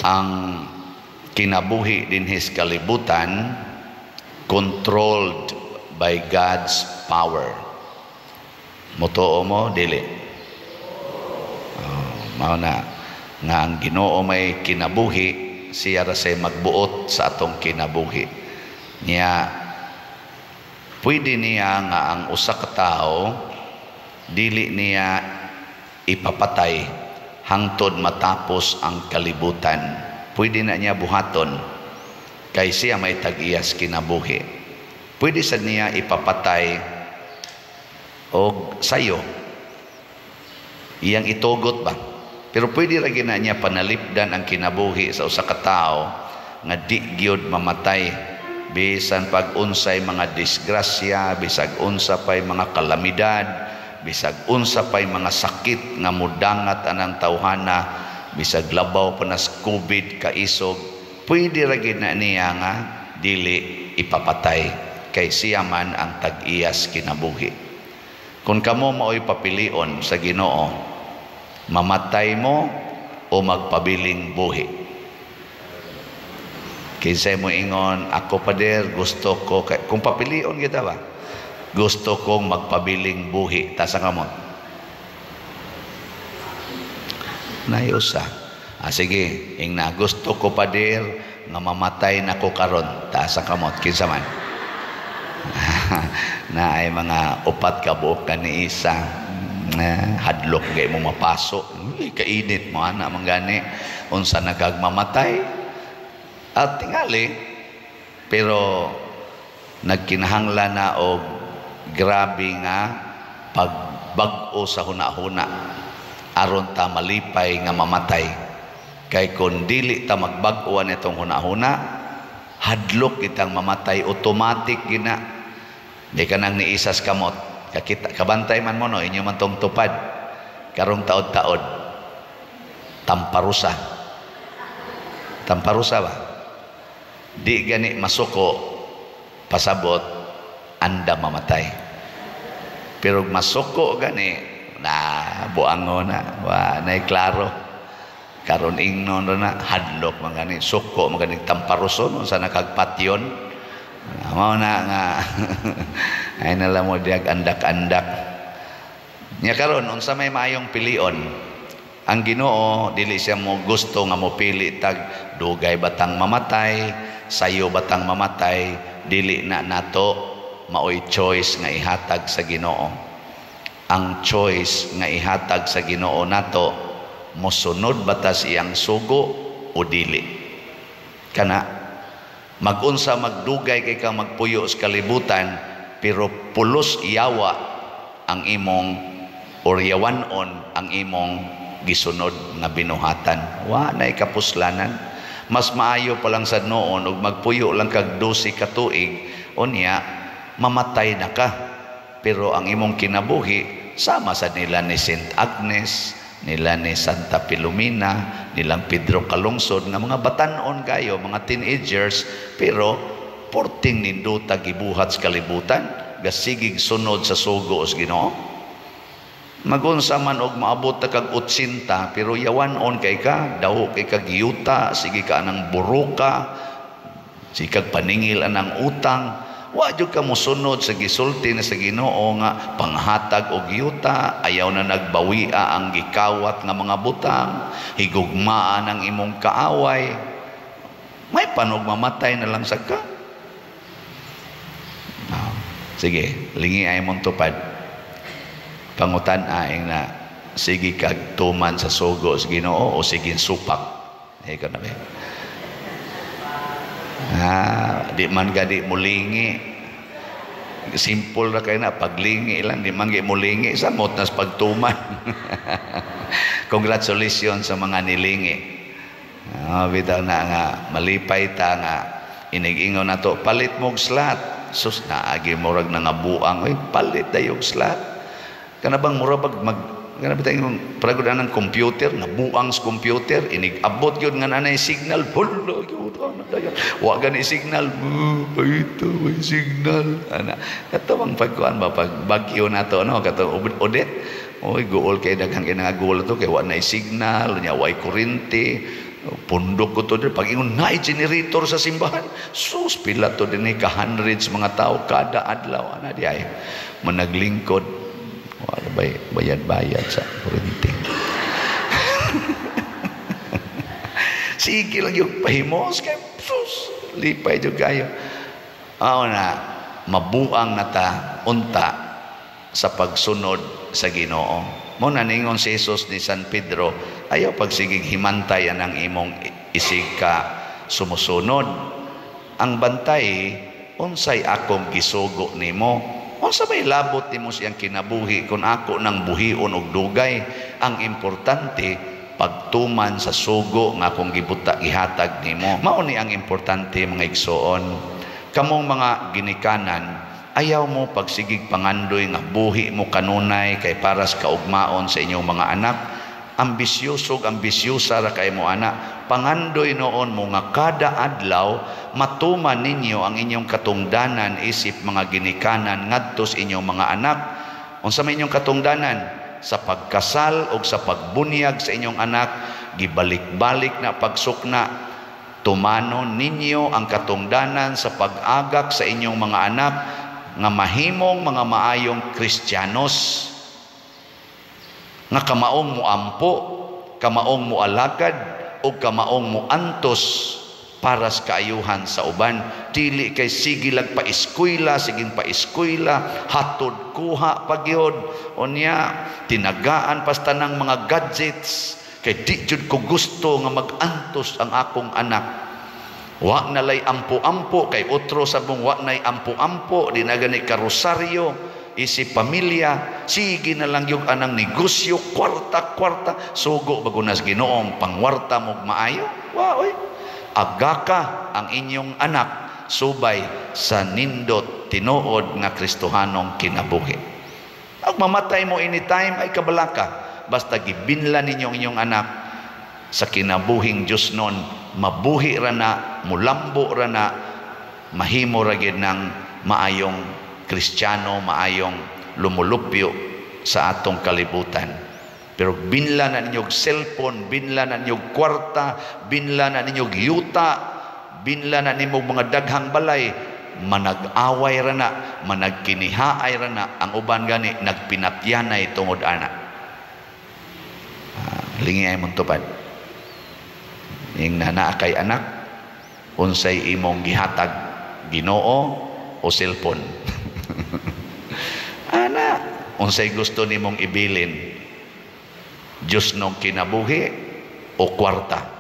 Ang kinabuhi dinhi sa kalibutan controlled by God's power. Mutuo mo, dili? Oh, mao na nga ang Ginoo may kinabuhi, siya ra say magbuot sa atong kinabuhi. Niya pwede niya nga ang usa ka tawo dili niya ipapatay hangtod matapos ang kalibutan. Pwede na niya buhaton kay siya may tag-iyas kinabuhi. Pwede sad niya ipapatay og sayo. Iyang itugot ba? Pero pwede ra gyud na niya panalipdan ang kinabuhi sa usa ka tawo nga di gyud mamatay bisan pag unsay mga disgrasya, bisag unsa pay mga kalamidad, bisag unsa pay mga sakit nga mudangat anang tawhana, bisag labaw pa nas COVID kaisog, pwede ra gyud na niya nga dili ipapatay kay siya man ang tag-iyas kinabuhi. Kung kamo mao'y papilion sa Ginoo, mamatay mo o magpabiling buhi? Kinsay mo ingon, "Ako, pader, gusto ko kay," kung papilion kita ba? "Gusto kong magpabiling buhi." Taas ang kamot. Nayusa. Ah, sige, ingna, "Gusto ko, pader, nga mamatay na ko karon." Taas ang kamot. Kinsa man? Na ay mga upat ka buok ka ni isa. Na, hadlok gay mo mapaso. Uy, kainit mo ana man gani. Unsa na kag mamatay? At tingali, pero nagkinahanglan na og grabe nga pagbag-o sa huna-huna aron ta malipay nga mamatay. Kay kung dili ta magbag-o nitong huna-huna, hadlok kitang mamatay, automatic gina. Di ka nang niisas kamot. Kakita, kabantay man mo no, inyo man tong tupad. Karong taod-taod. Tamparusa. Tamparusa ba? Di gani masuko, pasabot, anda mamatay. Pero masuko gani, na buango na, wa na klaro. Karon ingnon na hadlok man gani, suko man gani tamparuson unsa nakagpatyon. Mao na nga ay nala mo diag andak-andak. Nya karon, unsa may maayong pilion? Ang Ginoo dili siya mo gusto nga mo pili tag dugay batang mamatay, sayo batang mamatay, dili na nato maoy choice nga ihatag sa Ginoo. Ang choice nga ihatag sa Ginoo nato, mosunod batas iyang sugo o dili. Kana magunsa magdugay kay ka magpuyo sa kalibutan, pero pulos yawa ang imong or yawanon ang imong gisunod nga binuhatan. Wa nay kapuslanan. Mas maayo pa lang sa noon og magpuyo lang kag 12 ka tuig, unya mamatay na ka. Pero ang imong kinabuhi sama sa nila ni Saint Agnes, nila ni Santa Pilomena, nilang Pedro Calungsod nga mga batan-on kayo, mga teenagers, pero porting ninduta gibuhat sa kalibutan, gasigig sunod sa sugo sa Ginoo. Magunsa man og maabot ta kag 80, pero yawan-on kay ka, daw kay kag yuta, sige ka anang buruka, sige kag paningil anang utang, wa jud ka mosunod sa gisulti na sa Ginoo nga panghatag og yuta, ayaw na nagbawia ang gikawat nga mga butang, higugmaan ang imong kaaway. May panog mamatay na lang sa ka. Ah, sige, lingi ay mong tupad. Pangutan aing na, sige kag tuman sa sugo sa Ginoo o sige supak? Ikaw na ba? Ah, di man gadi mulingi. Simple ra kay na paglingi lang, di man gi mulingi, samot nas pagtuman. Congratulations sa mga nilingi. Ah, bitaw na nga malipay ta nga inig-ingon nato, "Palit mog slot." Sus, naagi murag na nga buang, oy, palit dayog slot. Kana bang mura bag mag kana bitang imong pragod anang computer, nabuang sa computer, inig abot gyud nga nanay signal, hulo gyud ana dayon. Wa gani signal, ito may signal. Ana, kato bang pagkuan ba pag bagyo nato no, kato Odette. Oy, guol kay daghang kay nga guol to kay wa nay signal, nya way kuryente. Pundok ko to din. Pag ingon na generator sa simbahan, sus, pila to din ka hundreds mga tao kada adlaw. Ana di ay managlingkod. Wala bayad-bayad sa kuryente. Sige lang yung pahimos kay sus, lipay jud kayo. Aw na mabuang na ta unta sa pagsunod sa Ginoo. Mo na ningon si Jesus ni San Pedro, ayaw pagsigig himantay anang imong isig ka sumusunod. Ang bantay, unsay akong gisugo nimo? Unsa may labot nimo siyang kinabuhi kung ako nang buhion og dugay? Ang importante, pagtuman sa sugo nga akong gibuta gihatag nimo. Mao ni ang importante, mga igsoon. Kamong mga ginikanan, ayaw mo pagsigig pangandoy nga buhi mo kanunay kay paras kaugmaon sa inyong mga anak. Ambisyoso ambisyosa ra kay mo anak. Pangandoy noon mo nga kada adlaw matuman ninyo ang inyong katungdanan isip mga ginikanan ngadto sa inyong mga anak. Unsa may inyong katungdanan? Sa pagkasal o sa pagbunyag sa inyong anak, gibalik-balik na pagsukna. Tumanon ninyo ang katungdanan sa pag-agak sa inyong mga anak nga mahimong mga maayong Kristiyanos, nga kamaong muampo, kamaong mualagad, o kamaong muantos para sa kaayuhan sa uban. Dili kay sige lag paeskwela, sige paeskwela, hatod kuha pagyod. Unya tinagaan pas tanang mga gadgets kay di jud ko gusto nga magantos ang akong anak. Wa na lay ampo-ampo kay otro sabong wa nay ampo-ampo, di na gani karosaryo isip pamilya, sige na lang yung anang negosyo, kwarta-kwarta, sugo bagunas Ginoong pangwarta mo maayo. Wa oy, agaka ang inyong anak subay sa nindot tinuod nga Kristohanong kinabuhi. Ag mamatay mo anytime ay kabalaka, basta gibinla ninyo ang inyong anak sa kinabuhing Diyos nun, mabuhi ra na, mulambo ra na, mahimo ra gyud ng maayong Kristiyano, maayong lumulupyo sa atong kalibutan. Pero binla na ninyog cellphone, binla na ninyog kwarta, binla na ninyog yuta, binla na ninyog mga daghang balay, manag-away ra na, managkinihaay ra na, ang uban gani nagpinatyanay tungod ana. Lingi ay mong tupad. Ing nanaa kay anak, unsay imong gihatag, Ginoo o cellphone? Ana, unsay gusto nimong ibilin? Diyos nung kinabuhi o kwarta?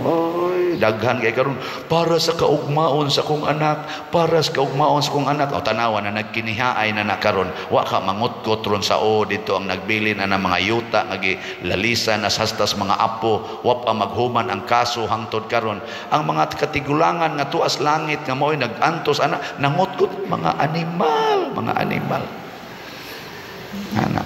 Oy, daghan kay karon para sa kaugmaon sa kong anak, para sa kaugmaon sa kong anak. O tanawa na nagkinihaay na nakaron, wa ka mangutkot ron sa o dito ang nagbilin na ng mga yuta nga gilalisa na sastas mga apo, wa pa maghuman ang kaso hangtod karon. Ang mga katigulangan nga tuas langit nga mao'y nagantos ana, nangutkot mga animal, mga animal. Ana,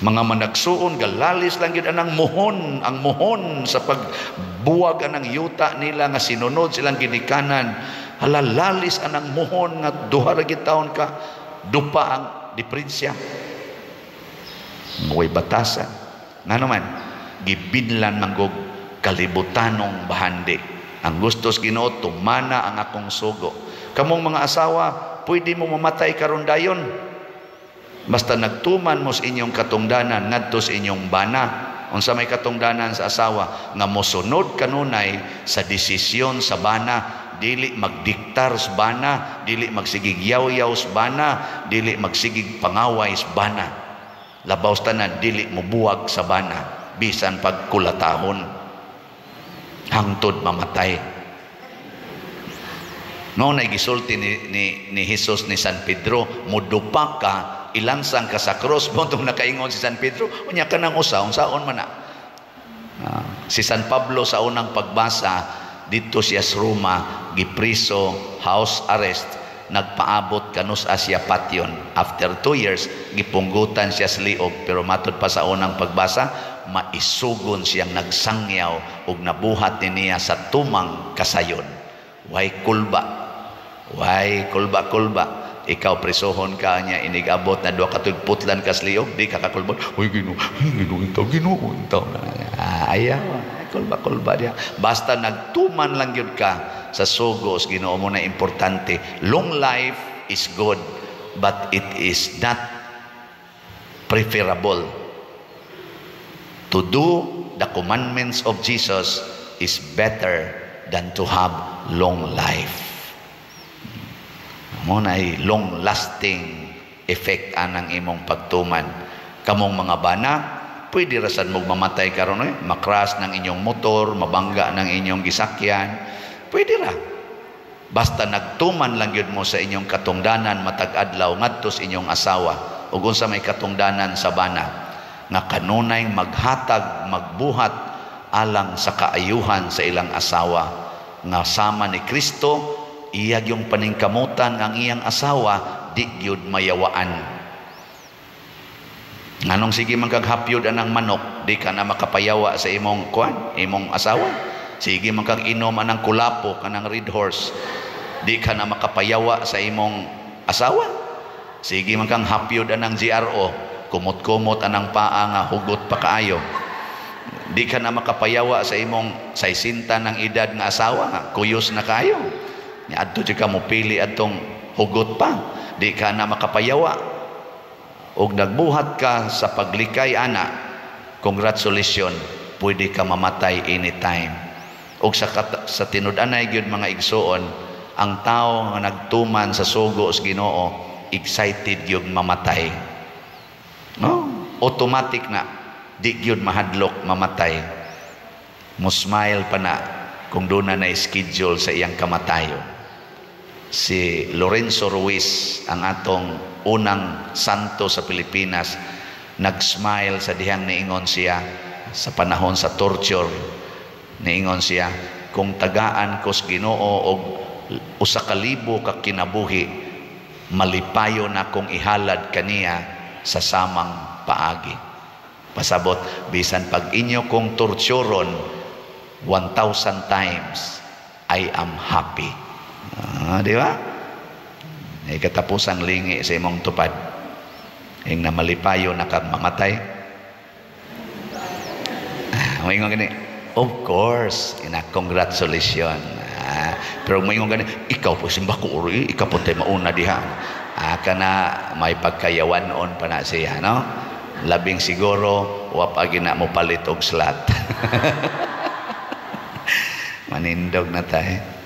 mga managsuon galalis lang gyud anang mohon, ang mohon sa pagbuwag anang yuta nila nga sinunod silang ginikanan. Halalalis anang mohon nga duha ra gyud taon ka dupa ang diferensya. Way batasan. Ngano man gibinlan manggog kalibutanong bahandi. Ang gustos Ginoo tumana ang akong sugo. Kamong mga asawa, pwede mo mamatay karon dayon. Basta nagtuman mo sa inyong katungdanan ngadto sa inyong bana. Unsa may katungdanan sa asawa? Nga mosunod kanunay sa desisyon sa bana, dili magdiktar sa bana, dili magsigig yaw-yaw sa bana, dili magsigig pangaway sa bana. Labaw sa tanan, dili mobuwag sa bana bisan pagkulatahon hangtod mamatay. Noon ay gisulti ni Jesus ni San Pedro, mudupa ka, ilansang ka sa cross. Montong nakaingon si San Pedro, unya ka nang usa, unsaon man na. Si San Pablo sa unang pagbasa, dito siya sa Roma, gipriso, house arrest, nagpaabot kanus Asia patyon. After 2 years, gipunggutan siya sa liog, pero matod pa sa unang pagbasa, maisugon siyang nagsangyaw ug nabuhat ni niya sa tumang kasayon. Way kulba, way kulba-kulba. Ikaw presohon ka niya, inigabot na 2 ka tuig putlan kas liog, di ka kakulbon. Uy, Ginoo, Ginoo intaw, Ginoo intaw. Ayaw, Kulba-kulba diha. Basta nagtuman lang gyud ka sa sugo sa Ginoo mo na importante. Long life is good, but it is not preferable. To do the commandments of Jesus is better than to have long life. Mo na long lasting effect anang imong pagtuman. Kamong mga bana, pwede ra sad mo mamatay karon eh. Makras ng inyong motor, mabangga ng inyong gisakyan. Pwede ra. Basta nagtuman lang gyud mo sa inyong katungdanan matag adlaw ngadto sa inyong asawa ug unsa may katungdanan sa bana nga kanunay maghatag, magbuhat alang sa kaayuhan sa ilang asawa nga sama ni Kristo iya yung paningkamutan ang iyang asawa di gyud mayawaan. Nganong sige man kag hapyod anang manok, di ka na makapayawa sa imong kuan, imong asawa? Sige man kag inom anang kulapo, kanang Red Horse, di ka na makapayawa sa imong asawa? Sige man kang hapyod anang GRO, kumot-kumot anang paa nga hugot pa kaayo, di ka na makapayawa sa imong 60 ng edad nga asawa nga kuyos na kaayo? Nya adto jud ka mo pili atong hugot pa, di ka na makapayawa. Og nagbuhat ka sa paglikay ana, congratulations, pwede ka mamatay anytime. Og sa tinud-anay gyud, mga igsuon, ang tao nga nagtuman sa sugo sa Ginoo, excited gyud mamatay, no? Automatic na di gyud mahadlok mamatay. Mo smile pa na kung doon na schedule sa iyang kamatayon. Si Lorenzo Ruiz, ang atong unang santo sa Pilipinas, nag-smile sa dihang niingon siya sa panahon sa torture. Niingon siya, "Kung tagaan ko sa Ginoo og 1,000 ka kinabuhi, malipayon akong ihalad kaniya sa samang paagi." Pasabot, bisan pag inyo kong torturon 1,000 times, I am happy. Ah, di ba? Ay katapusang lingi sa imong tupad. Ing na malipayo na ka mamatay. Ah, moingon gani. Of course, ina congratulations. Ah, pero moingon gani, ikaw po simba ko uri, ikaw po tayo mauna diha. Ah, kana may pagkayawan on pa na siya, no? Labing siguro, wa pa gina mo palit og slot. Manindog na tayo.